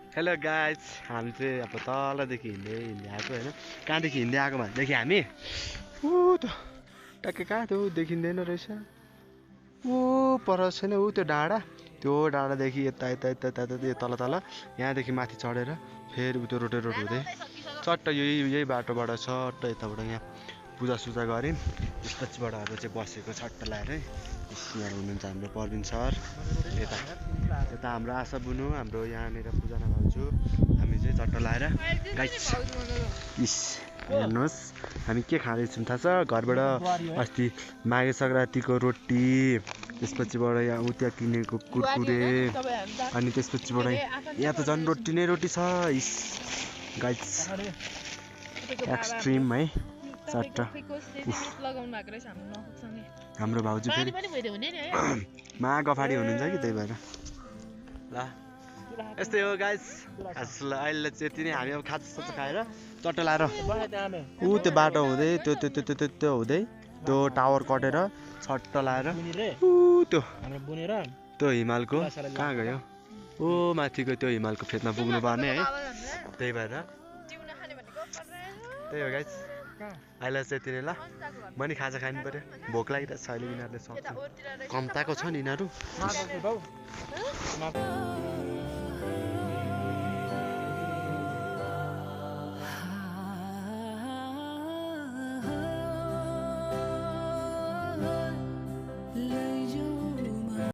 hello guys हामी चाहिँ अब तलदेखि हिँड्दै आएको होइन कहाँदेखि हिँड्दै आएको भनेदेखि हामी ऊ त ट्याक्कै कहाँ त्यो देखिँदैन रहेछ ऊ पर छैन ऊ त्यो डाँडा त्यो डाँडादेखि यता यता यता यता यो तल तल यहाँदेखि माथि चढेर फेरि उतो रोटेट रोड हुँदै चट्ट यही बाटोबाट चट्ट यताबाट यहाँ पूजासुजा गऱ्यौँ त्यसपछिबाट अब चाहिँ बसेको छट्ट लाएर यहाँ हुनुहुन्छ हाम्रो प्रवीण सर यता यता हाम्रो आशा बुनु हाम्रो यहाँनिर पूजना भाउजू हामी चाहिँ चट्ट लाएर गाइस इस हेर्नुहोस् हामी के खाँदैछौँ थाहा छ घरबाट अस्ति माघे सङ्क्रान्तिको रोटी त्यसपछिबाट यहाँ उता किनेको कुरकुरे अनि त्यसपछिबाट यहाँ त झन् रोटी नै रोटी छ इस गाइस एक्सट्रिम है चट्ट हाम्रो भाउजू फेरि माघ अफाडी हुनुहुन्छ कि त्यही भएर ल यस्तै हो गाइस अहिले चाहिँ यति नै हामी अब खाजा खाएर चट्ट लाएर ऊ त्यो बाटो हुँदै त्यो हुँदै त्यो टावर कटेर छट्ट लाएर ऊ त्यो हिमालको कहाँ गयो ओ माथिको त्यो हिमालको फेदमा पुग्नु पर्ने है त्यही भएर त्यही हो गाइस अहिले चाहिँ यति नै ल म नि खाजा खानु पऱ्यो भोक लागिरहेको छ अहिले यिनीहरूले सक्छ कम्ताको छ नि यिनीहरू